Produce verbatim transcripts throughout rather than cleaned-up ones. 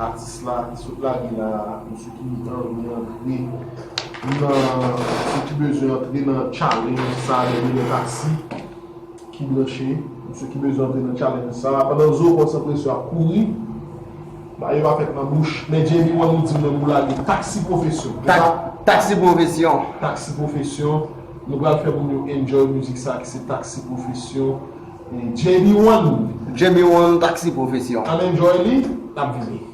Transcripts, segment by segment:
Atis la ki sot lage la, pou sou ki anvi antre nan, pou sou ki bezwen antre nan challenge sa, lè milè taksi ki branche, pou sou ki bezwen antre nan challenge sa, pandan Zo Konsant Presyon ap kouri, ba yo pa fèt nan bouch, men J B One nou di m nan pou lage Taksi Pwofesyon. Tak, Taksi Pwofesyon. Taksi Pwofesyon. Nou pral fè pou nou enjoy mizik sa ki se Taksi Pwofesyon. E, J B One. J B One, Taksi Pwofesyon. Ann enjoy li, n ap vini.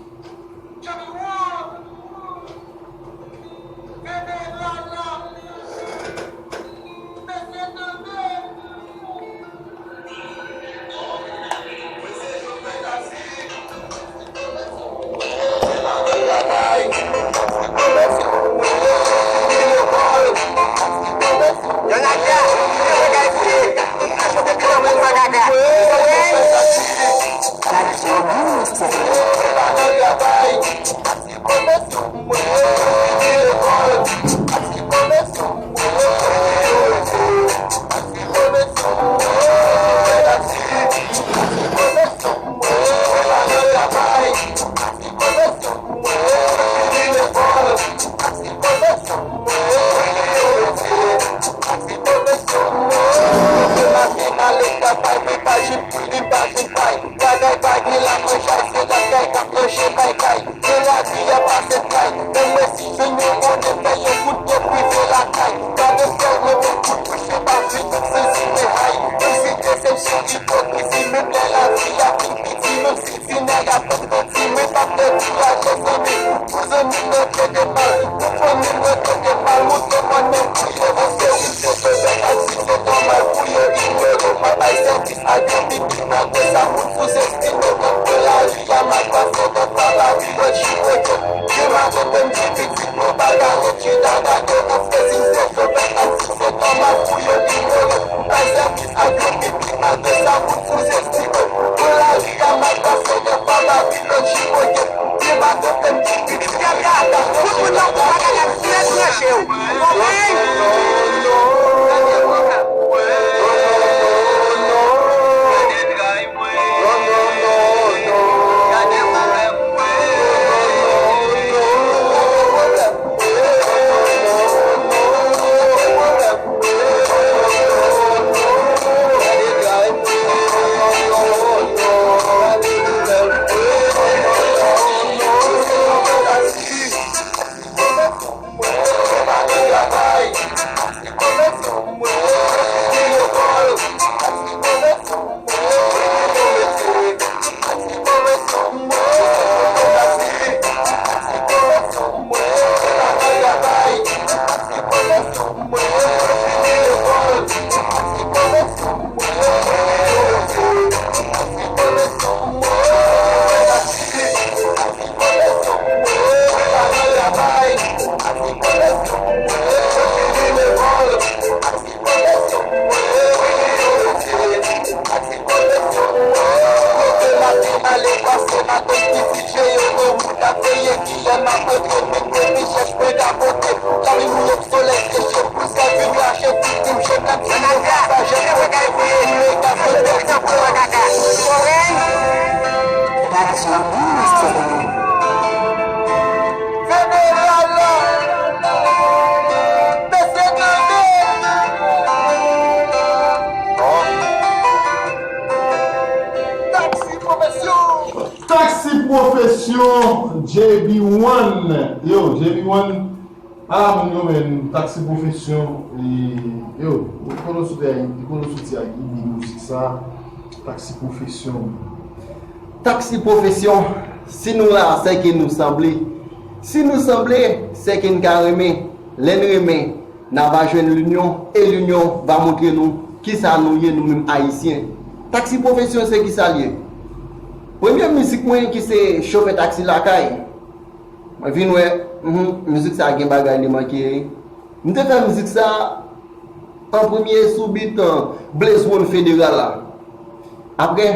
Taksi Pwofesyon, J B One. Yo, J B One, ala moun yo menm, Taksi Pwofesyon, e, yo, li konn soti ak, li konn soti ak ide mizik sa, Taksi Pwofesyon. Taksi Pwofesyon, si nou la, se ke nou sanble. Si nou sanble, se ke n ka renmen. Lè n renmen, n a va jwenn linyon, e linyon va montre nou kisa nou ye, nou menm Ayisyen. Taksi Pwofesyon, se kisa l ye? Premye mizik mwen ki se Chofè Taksi Lakay. Mwen vin wè, mhm, mizik sa gen bagay li manke. M te fè mizik sa an premye sou bit, an, Blaze One Federal la. Apre,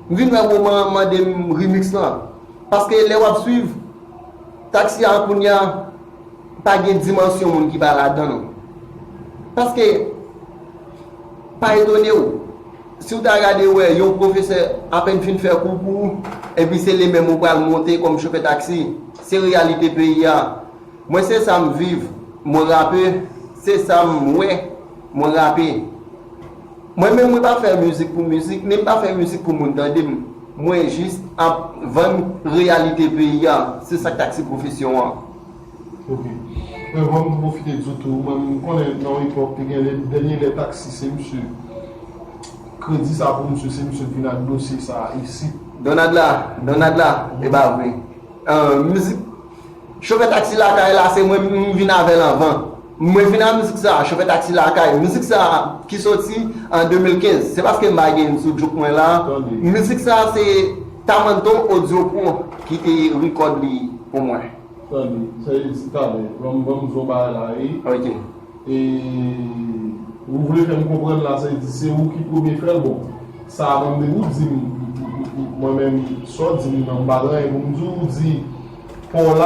m vin wè Roman mande m remix lan. Paske lè w ap swiv, taksi a kounye a pa gen dimansyon moun ki pa ladan l. Paske, pa etone w. Si w ta gade wè yon pwofesè apèn fin fè kou pou ou, epi se li menm ou pral monte kòm chofè taksi, se reyalite peyi a. Mwen se sa m viv, mwen rape, se sa m wè, mwen rape. Mwen menm mwen pa fè mizik pou mizik, ni m pa fè mizik pou moun tande m. Mwen jis ap vann reyalite peyi a, se sa k taksi pwofesyon an. Ok. Mwen ban m pwofite di w tou, mwen m konnen nan yon epòk te gen lè, dènye lè taksi se misye. Kredi sa pou misye, se misye k vin ak dosye sa isit. Donald la, Donald la, e pa vre. An, mizik, chofè taksi lakay la, se mwen m vin avè l anvan. Mwen vin ak mizik sa, chofè taksi lakay. Mizik sa ki soti an de mil kenz. Se paske m pa gen sou jouk mwen la. Mizik sa se Tamanton Audio Pro ki te rekòd li pou mwen. Tande, sa vle di talè, ban m ban m di w bagay la, e. Ok. E ou vle fè m konprann la, sa vle di se ou ki premye fè l, bon. Sa a ban m depi w di m, mwen menm, sa w di m nan m pa t anyen pou m di w, ou di pa w la,